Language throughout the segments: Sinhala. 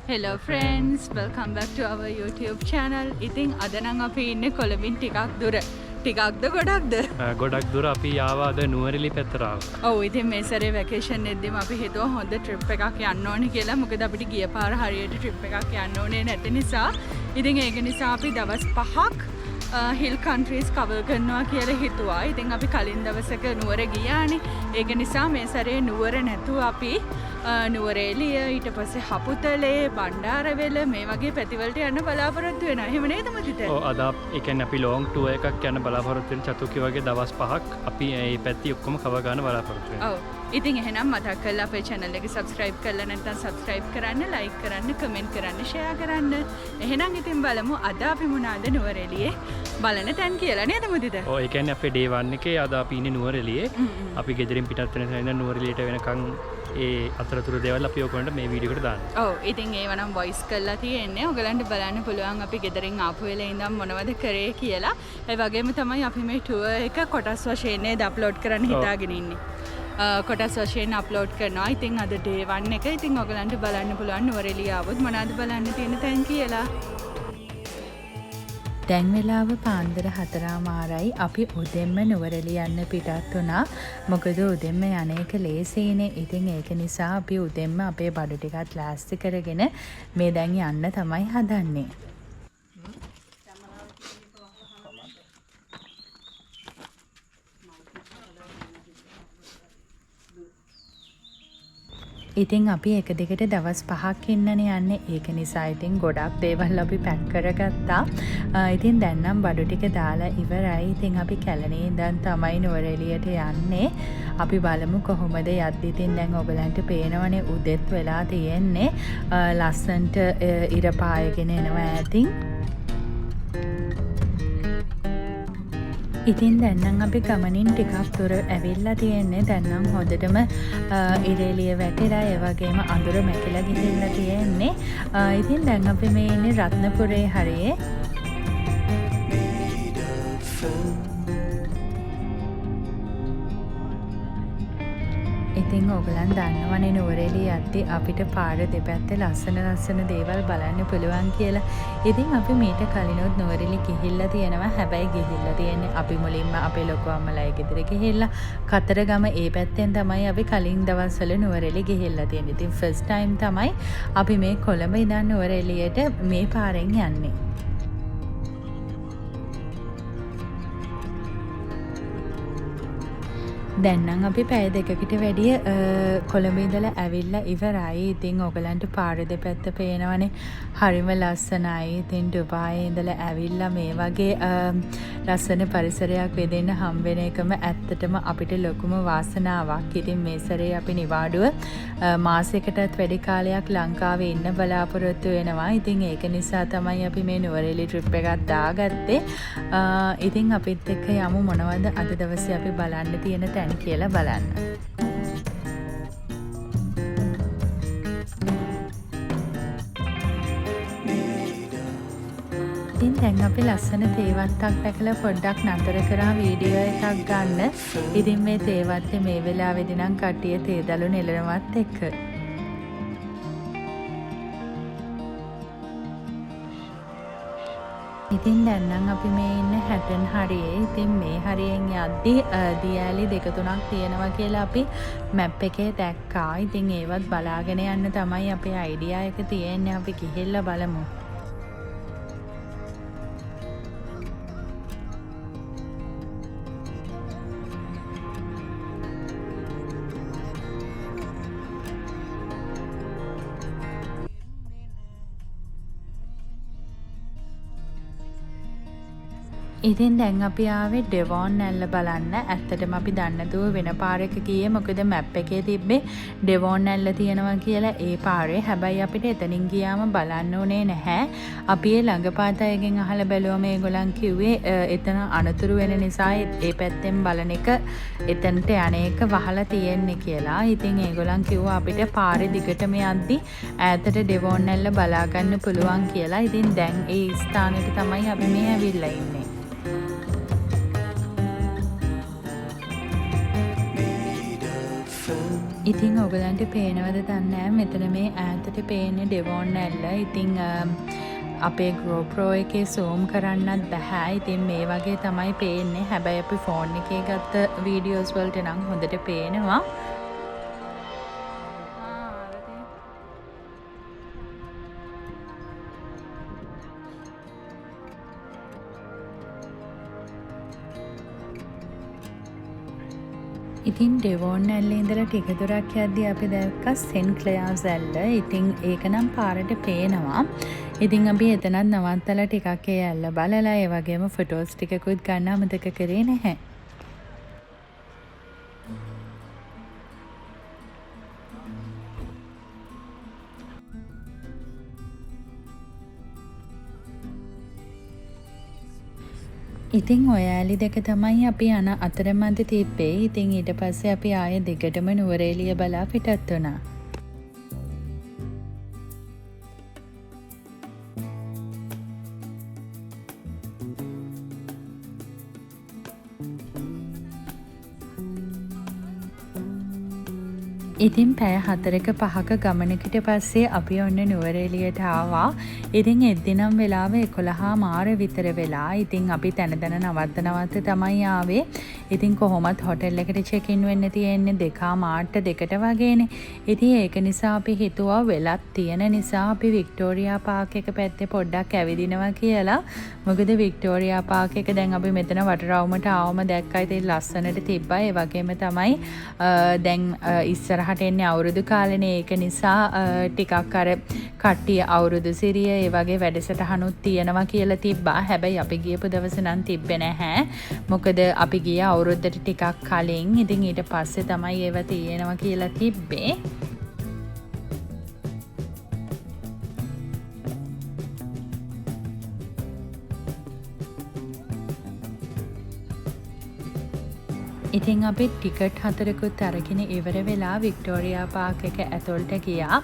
Hello friends, welcome back to our YouTube channel. ඉතින් අද නම් අපි ඉන්නේ කොළඹින් ටිකක් දුර. ටිකක්ද ගොඩක්ද? ගොඩක් දුර අපි ආවා අද නුවරඑළි පැත්තට ආවා. ඔව්, ඉතින් මේ සැරේ වැකේෂන් එද්දිම අපි හිතුවා හොඳ ට්‍රිප් එකක් යන්න ඕනේ කියලා. මොකද අපිට ගිය පාර හරියට ට්‍රිප් එකක් යන්න ඕනේ නැති නිසා. ඉතින් ඒක නිසා අපි දවස් 5ක් හිල් කන්ට්‍රීස් කවර් කරනවා කියලා හිතුවා. ඉතින් අපි කලින් දවසක නුවර ගියානේ. ඒක නිසා මේ සැරේ නුවර නැතුව අපි නුවරඑළිය, ඊට පස්සේ හපුතලේ, බණ්ඩාරවෙල මේ වගේ පැතිවලට යන්න බලාපොරොත්තු වෙනවා. එහෙම නේද මුදිත? ඔව්, අද ඒ කියන්නේ අපි ලොං ටුවර් එකක් යන්න බලාපොරොත්තු වෙන චතුකි වගේ දවස් 5ක් අපි මේ පැති ඔක්කොම කවර් කරන්න බලාපොරොත්තු වෙනවා. ඔව්. ඉතින් එහෙනම් මතක් කරලා අපේ channel එක subscribe කරලා නැත්නම් subscribe කරන්න, like කරන්න, comment කරන්න, share කරන්න. එහෙනම් ඉතින් බලමු අද අපි මොනවාද නුවරඑළියේ බලන තැන් කියලා නේද මුදිත? ඔව්, ඒ කියන්නේ අපේ ඩේ 1 එකේ අද අපි ඉන්නේ නුවරඑළියේ. අපි ගෙදරින් පිටත් වෙන තැන ඉඳන් නුවරඑළියට වෙනකන් ඒ අතරතුර දේවල් අපි ඔයගොල්ලන්ට මේ වීඩියෝ එකට දානවා. ඔව්, ඉතින් ඒව නම් වොයිස් කරලා තියෙන්නේ. ඔයගලන්ට බලන්න පුළුවන් අපි ගෙදරින් ආපු වෙලේ ඉඳන් මොනවද කරේ කියලා. ඒ වගේම තමයි අපි මේ ටුවර් එක කොටස් වශයෙන් නේද අප්ලෝඩ් කරන්න හිතාගෙන ඉන්නේ. කොටස් වශයෙන් අප්ලෝඩ් කරනවා. ඉතින් අද ඩේ 1 එක. ඉතින් ඔයගලන්ට බලන්න පුළුවන් නුවරඑළිය ආවොත් මොනවද බලන්න තියෙන තැන් කියලා. දැන් වෙලාව පාන්දර 4:30යි. අපි උදෙන්ම නුවරඑළිය යන්න පිටත් වුණා. මොකද උදෙන්ම යන එක ලේසියිනේ. ඉතින් ඒක නිසා අපි උදෙන්ම අපේ බඩු ටිකත් ලෑස්ති කරගෙන මේ දැන් යන්න තමයි හදන්නේ. ඉතින් අපි එක දිගට දවස් 5ක් ඉන්නනේ යන්නේ. ඒක නිසා ඉතින් ගොඩක් දේවල් අපි පැක් කරගත්තා. ඉතින් දැන් නම් බඩු ටික දාලා ඉවරයි. ඉතින් අපි කැලණියේ ඉඳන් තමයි නුවරඑළියට යන්නේ. අපි බලමු කොහොමද යද්දි. ඉතින් දැන් ඔයගලන්ට පේනවනේ උදෙත් වෙලා තියෙන්නේ. ලස්සනට ඉර පායගෙන එනවා ඈතින්. ඉතින් දැන් නම් අපි ගමනින් ටිකක් දුර ඇවිල්ලා තියෙන්නේ. දැන් නම් හොඳටම ඉර එළිය වැටිලා, ඒ වගේම අඳුර මැකිලා ගිහිල්ලා තියෙන්නේ. ඉතින් දැන් අපි මේ ඉන්නේ රත්නපුරේ හරියේ. ඉතින් ඕගලන් දන්නවනේ නුවරඑළිය යද්දි අපිට පාර දෙපැත්තේ ලස්සන ලස්සන දේවල් බලන්න පුළුවන් කියලා. ඉතින් අපි මීට කලිනුත් නුවරඑළිය ගිහිල්ලා තියෙනවා. හැබැයි ගිහිල්ලා තියෙන්නේ අපි මුලින්ම අපේ ලොකු අම්මලාගේ ගෙදර ගිහිල්ලා කතරගම ඒ පැත්තෙන් තමයි අපි කලින් දවස්වල නුවරඑළිය ගිහිල්ලා තියෙන්නේ. ඉතින් ෆස්ට් ටයිම් තමයි අපි මේ කොළඹ ඉඳන් නුවරඑළියට මේ පාරෙන් යන්නේ. දැන් නම් අපි පැය දෙකකට වැඩිය කොළඹ ඉඳලා ඇවිල්ලා ඉවරයි. ඉතින් ඔයගලන්ට පාර දෙපැත්ත පේනවනේ හරිම ලස්සනයි. ඉතින් ඩුබායි ඉඳලා ඇවිල්ලා මේ වගේ ලස්සන පරිසරයක් විඳින්න හම් වෙන එකම ඇත්තටම අපිට ලොකුම වාසනාවක්. ඉතින් මේ සැරේ අපි නිවාඩුව මාසයකටත් වැඩි කාලයක් ලංකාවේ ඉන්න බලාපොරොත්තු වෙනවා. ඉතින් ඒක නිසා තමයි අපි මේ නුවරඑළි ට්‍රිප් එකක් දාගත්තේ. ඉතින් අපිත් එක්ක යමු මොනවද අද දවසේ අපි බලන්න තියෙන තැන් කියලා බලන්න. ඉතින් දැන් අපි ලස්සන තේ වත්තක් දැකලා පොඩ්ඩක් නතර කරා වීඩියෝ එකක් ගන්න. ඉතින් මේ තේ වත්තේ මේ වෙලාවේදී නම් කට්ටිය තේ දළු නෙලනවත් එක්ක. ඉතින් දැන් නම් අපි මේ ඉන්න හැටන් හරියේ. ඉතින් මේ හරියෙන් යද්දි දියඇලි දෙක තුනක් තියෙනවා කියලා අපි මැප් එකේ දැක්කා. ඉතින් ඒවත් බලාගෙන යන්න තමයි අපේ අයිඩියා එක තියෙන්නේ. අපි ගිහිල්ලා බලමු. ඉතින් දැන් අපි ආවේ ඩෙවෝන් ඇල්ල බලන්න. ඇත්තටම අපි දන්නේ නැතුව වෙන පාරක ගියේ. මොකද මැප් එකේ තිබ්බේ ඩෙවෝන් ඇල්ල තියෙනවා කියලා ඒ පාරේ. හැබැයි අපිට එතනින් ගියාම බලන්න උනේ නැහැ. අපි ඒ ළඟපාත අයගෙන් අහලා බැලුවම ඒගොල්ලන් කිව්වේ, එතන අනතුරු වෙන නිසා ඒ පැත්තෙන් බලන එක එතනට යන එක වහලා තියෙන්නේ කියලා. ඉතින් ඒගොල්ලන් කිව්වා අපිට පාරේ දිගටම යද්දි ඈතට ඩෙවෝන් ඇල්ල බලා ගන්න පුළුවන් කියලා. ඉතින් දැන් ඒ ස්ථානෙට තමයි අපි මේ ඇවිල්ලා ඉන්නේ. ඉතින් ඔයගලන්ට පේනවද දන්නේ නැහැ, මෙතන මේ ඈතට පේන්නේ ඩෙවෝන් ඇල්ල. ඉතින් අපේ GoPro එකේ සූම් කරන්නත් බැහැ. ඉතින් මේ වගේ තමයි පේන්නේ. හැබැයි අපි ෆෝන් එකේ ගත්ත වීඩියෝස් වලට නම් හොඳට පේනවා. ආ, අර තියෙන. ඉතින් ඩෙවෝන් ඇල්ලේ ඉඳලා ටික දුරක් යද්දී අපි දැක්කා සෙන්ට් ක්ලෙයාර්ස් ඇල්ල. ඉතින් ඒක නම් පාරට පේනවා. ඉතින් අපි එතනත් නවත්තලා ටිකක් ඒ ඇල්ල බලලා ඒ වගේම ෆොටෝස් ටිකකුත් ගන්න අමතක කරේ නැහැ. ඉතින් ඔය ඇලි දෙක තමයි අපි යන අතරමැද තිබ්බේ. ඉතින් ඊට පස්සේ අපි ආයෙ දිගටම නුවරඑළිය බලා පිටත් වුණා. ඉතින් පැය 4ක 5ක ගමනකට පස්සේ අපි ඔන්න නුවරඑළියට ආවා. ඉතින් එද්දි නම් වෙලාව 11:15 විතර වෙලා. ඉතින් අපි තැන තැන නවත්ත නවත්ත තමයි ආවේ. ඉතින් කොහොමත් හොටෙල් එකට චෙක් ඉන් වෙන්න තියෙන්නේ දෙකමාරට දෙකට වගේනේ. ඉතින් ඒක නිසා අපි හිතුවා වෙලත් තියෙන නිසා අපි වික්ටෝරියා පාක් එක පැත්තේ පොඩ්ඩක් ඇවිදිනවා කියලා. මොකද වික්ටෝරියා පාක් එක දැන් අපි මෙතන වටරවුමට ආවම දැක්කා. ඉතින් ලස්සනට තිබ්බා. ඒ වගේම තමයි දැන් ඉස්සරහට එන්නේ අවුරුදු කාලේනේ. ඒක නිසා ටිකක් අර කට්ටිය අවුරුදු සිරිය ඒ වගේ වැඩසටහනුත් තියෙනවා කියලා තිබ්බා. හැබැයි අපි ගියපු දවසේ නම් තිබ්බේ නැහැ. මොකද අපි ගිය අවුරුද්දට ටිකක් කලින්. ඉතින් ඊට පස්සේ තමයි ඒවා තියෙනවා කියලා තිබ්බේ. ඉතින් අපි ටිකට් 4කුත් අරගෙන ඉවර වෙලා වික්ටෝරියා පාක් එක ඇතුළට ගියා.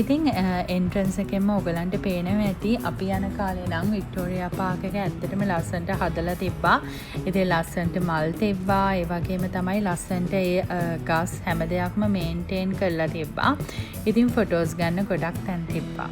ඉතින් එන්ට්‍රන්ස් එකෙන්ම ඔයගලන්ට පේනවා ඇති අපි යන කාලේ නම් වික්ටෝරියා පාක් එක ඇත්තටම ලස්සනට හදලා තිබ්බා. ඉතින් ලස්සනට මල් තිබ්බා. ඒ වගේම තමයි ලස්සනට ඒ ගස් හැම දෙයක්ම මේන්ටේන් කරලා තිබ්බා. ඉතින් ෆොටෝස් ගන්න ගොඩක් තැන් තිබ්බා.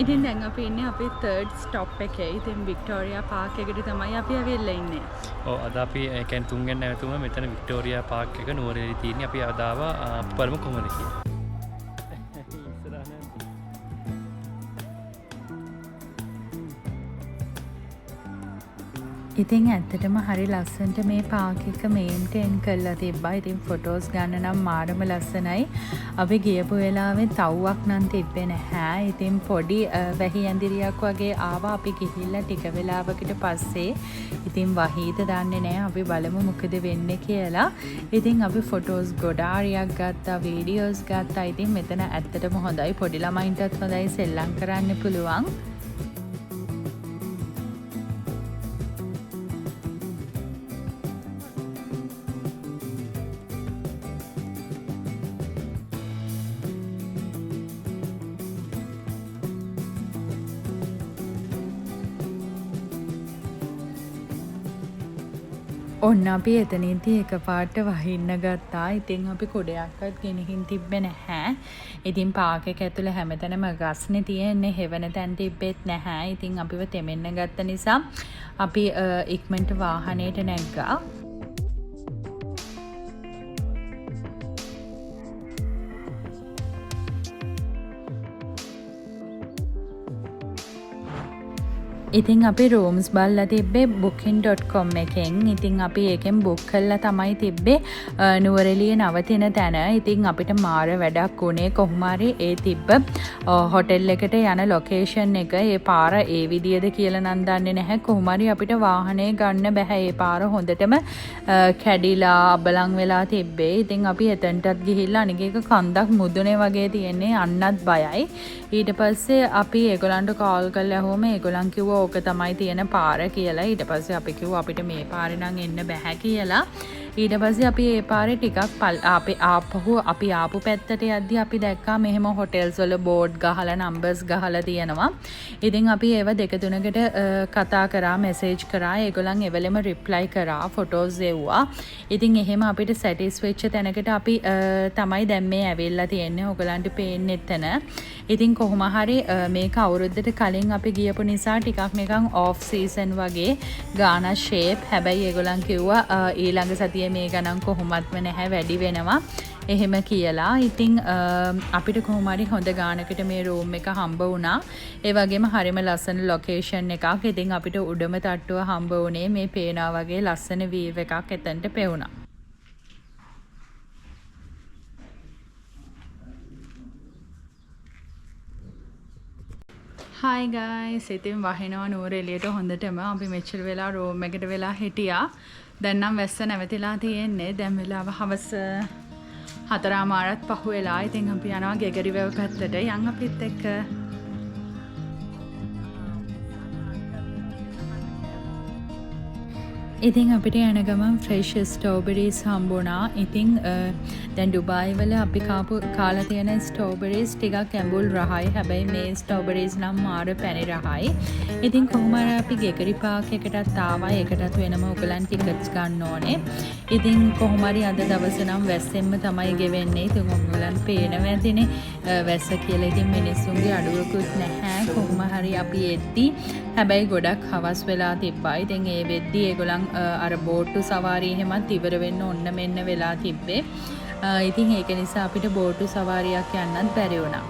ඉතින් දැන් අපි ඉන්නේ අපේ තර්ඩ් ස්ටොප් එකේ. ඉතින් වික්ටෝරියා පාක් එකට තමයි අපි ඇවිල්ලා ඉන්නේ. ඔව්, අද අපි ඒ කියන්නේ තුන්වෙනි නැවතුම මෙතන වික්ටෝරියා පාක් එක නුවරඑළිය තියෙන්නේ. අපි අද ආවා, අපි බලමු කොහොමද කියලා. ඉතින් ඇත්තටම හරි ලස්සනට මේ පාක් එක මේන්ටේන් කරලා තිබ්බා. ඉතින් ෆොටෝස් ගන්න නම් මාරම ලස්සනයි. අපි ගියපු වෙලාවේ තව්වක් නම් තිබ්බේ නැහැ. ඉතින් පොඩි වැහි ඇඳිරියක් වගේ ආවා අපි ගිහිල්ලා ටික වෙලාවකට පස්සේ. ඉතින් වහීද දන්නේ නැහැ. අපි බලමු මොකද වෙන්නේ කියලා. ඉතින් අපි ෆොටෝස් ගොඩාරියක් ගත්තා, වීඩියෝස් ගත්තා. ඉතින් මෙතන ඇත්තටම හොඳයි. පොඩි ළමයින්ටත් හොඳයි, සෙල්ලම් කරන්න පුළුවන්. ඔන්න අපි එතනදී එකපාරට වහින්න ගත්තා. ඉතින් අපි කුඩයක්වත් ගෙනihin තිබ්බේ නැහැ. ඉතින් පාක් එක ඇතුලේ හැමතැනම ගස්නේ තියෙන්නේ. හෙවණ තැන් තිබ්බෙත් නැහැ. ඉතින් අපිව තෙමෙන්න ගත්ත නිසා අපි ඉක්මනට වාහනේට නැග්ගා. ඉතින් අපි රූම්ස් බලලා තිබ්බේ booking.com එකෙන්. ඉතින් අපි ඒකෙන් බුක් කරලා තමයි තිබ්බේ නුවරඑළිය නවතින තැන. ඉතින් අපිට මාර වැඩක් වුණේ කොහොම හරි ඒ තිබ්බ හොටෙල් එකට යන ලොකේෂන් එක ඒ පාර ඒ විදියද කියලා නම් දන්නේ නැහැ. කොහොම හරි අපිට වාහනේ ගන්න බැහැ. ඒ පාර හොඳටම කැඩිලා අබලන් වෙලා තිබ්බේ. ඉතින් අපි එතනටත් ගිහිල්ලා අනික එක කන්දක් මුදුනේ වගේ තියෙන්නේ, යන්නත් බයයි. ඊට පස්සේ අපි ඒගොල්ලන්ට කෝල් කරලා ඇහුවම ඒගොල්ලන් කිව්වා ඕක තමයි තියෙන පාර කියලා. ඊට පස්සේ අපි කිව්වා අපිට මේ පාරේ නම් එන්න බැහැ කියලා. ඊට පස්සේ අපි ඒ පාරේ ටිකක් අපේ ආපහු අපි ආපු පැත්තට යද්දි අපි දැක්කා මෙහෙම හොටෙල්ස් වල බෝඩ් ගහලා නම්බර්ස් ගහලා තියෙනවා. ඉතින් අපි ඒව දෙක තුනකට කතා කරා, මැසේජ් කරා. ඒගොල්ලන් එවෙලෙම රිප්ලයි කරා, ෆොටෝස් එව්වා. ඉතින් එහෙම අපිට සැටිස් වෙච්ච තැනකට අපි තමයි දැන් මේ ඇවිල්ලා තියෙන්නේ. ඔයගොල්ලන්ට පේන්නේ එතන. ඉතින් කොහොම හරි මේක අවුරුද්දට කලින් අපි ගියපු නිසා ටිකක් නිකන් ඔෆ් සීසන් වගේ ගාන ෂේප්. හැබැයි ඒගොල්ලන් කිව්වා ඊළඟ සතියේ මේ ගණන් කොහොමත්ම නැහැ, වැඩි වෙනවා එහෙම කියලා. ඉතින් අපිට කොහොම හරි හොඳ ගානකට මේ රූම් එක හම්බ වුණා. ඒ වගේම හරිම ලස්සන ලොකේෂන් එකක්. ඉතින් අපිට උඩම තට්ටුව හම්බ වුණේ මේ පේනවා වගේ ලස්සන වීව් එකක් එතනට පෙවුණා. Hi guys, ඉතින් වහිනවා නුවරඑළියට හොඳටම. අපි මෙච්චර වෙලා රූම් එකට වෙලා හිටියා. දැන් නම් වැස්ස නැවතිලා තියෙන්නේ. දැන් වෙලාව හවස 4:30ත් පහු වෙලා. ඉතින් අපි යනවා ගෙගරිවැව පැත්තට. යන් අපිත් එක්ක. ඉතින් අපිට යන ගමන් ෆ්‍රෙෂ් ස්ට්‍රෝබෙරිස් හම්බුණා. ඉතින් දැන් ඩුබායි වල අපි කාලා තියෙන ස්ට්‍රෝබෙරිස් ටිකක් ඇඹුල් රහයි. හැබැයි මේ ස්ට්‍රෝබෙරිස් නම් මාර පැණි රහයි. ඉතින් කොහොම හරි අපි ගෙගරි පාක් එකටත් ආවා. ඒකටත් වෙනම ඔයගලන් ටිකට්ස් ගන්න ඕනේ. ඉතින් කොහොම හරි අද දවසේ නම් වැස්සෙන්ම තමයි ගෙවෙන්නේ. ඉතින් ඔයගලන් පේනවා ඇතිනේ වැස්ස කියලා. ඉතින් මිනිස්සුන්ගේ අඩුවකුත් නැහැ. කොහොම හරි අපි එද්දි හැබැයි ගොඩක් හවස් වෙලා තිබ්බා. ඉතින් ඒ වෙද්දි ඒගොල්ලන් අර බෝට්ටු සවාරිය එහෙමත් ඉවර වෙන්න ඔන්න මෙන්න වෙලා තිබ්බේ. ඉතින් ඒක නිසා අපිට බෝට්ටු සවාරියක් යන්නත් බැරි වුණා.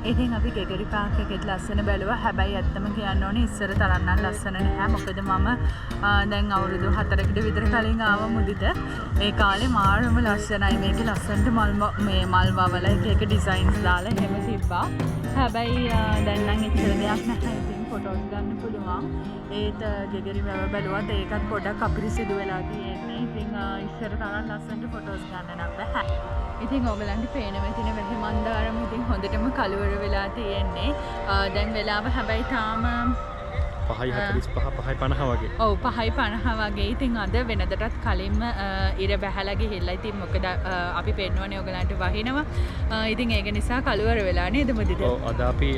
ඉතින් අපි ගෙගරි පාක් එකෙත් ලස්සන බැලුවා. හැබැයි ඇත්තම කියන්න ඕනේ ඉස්සර තරම් නම් ලස්සන නැහැ. මොකද මම දැන් අවුරුදු 4කට විතර කලින් ආව මුදිත. ඒ කාලේ මාරම ලස්සනයි. මේකේ ලස්සනට මේ මල් වවලා එක එක ඩිසයින්ස් දාලා එහෙම තිබ්බා. හැබැයි දැන් නම් එච්චර දෙයක් නැහැ. ඉතින් ෆොටෝස් ගන්න පුළුවන්. ඒත් ගෙගරි වැව බැලුවත් ඒකත් පොඩක් අපිරිසිදු වෙලා තියෙන්නේ. ඉතින් ඉස්සර තරම් ලස්සනට ෆොටෝස් ගන්න නම් බැහැ. ඉතින් ඔයගලන්ට පේන මෙතන වැහි මන්දාරම ඉතින් හොඳටම කළුවර වෙලා තියෙන්නේ. දැන් වෙලාව හැබැයි තාම 5:45, 5:50 වගේ. ඔව්, 5:50 වගේ. ඉතින් අද වෙනදටත් කලින්ම ඉර බැහැලා ගිහිල්ලා. ඉතින් මොකද අපි පෙන්වන්නේ ඔයගලන්ට වහිනවා. ඉතින් ඒක නිසා කළුවර වෙලා නේද මුදිත? ඔව්, අද අපි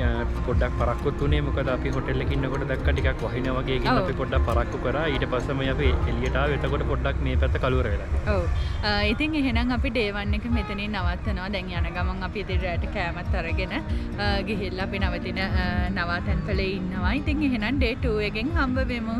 පොඩ්ඩක් පරක්කුත් උනේ. මොකද අපි හොටෙල් එකේ ඉන්නකොට දැක්ක ටිකක් වහිනවා වගේ. ඒකින් අපි පොඩ්ඩක් පරක්කු කරා. ඊට පස්සේ මේ අපි එළියට ආවේ. එතකොට පොඩ්ඩක් මේ පැත්ත කළුවර වෙලා. ඔව්. ඉතින් එහෙනම් අපි ඩේ 1 එක මෙතනින් නවත්තනවා. දැන් යන ගමන් අපි ඉතින් රැට කෑමත් අරගෙන ගිහිල්ලා අපි නවතින නවාතැන්පලේ ඉන්නවා. ඉතින් එහෙනම් ඩේ 2 එකෙන් හම්බ වෙමු.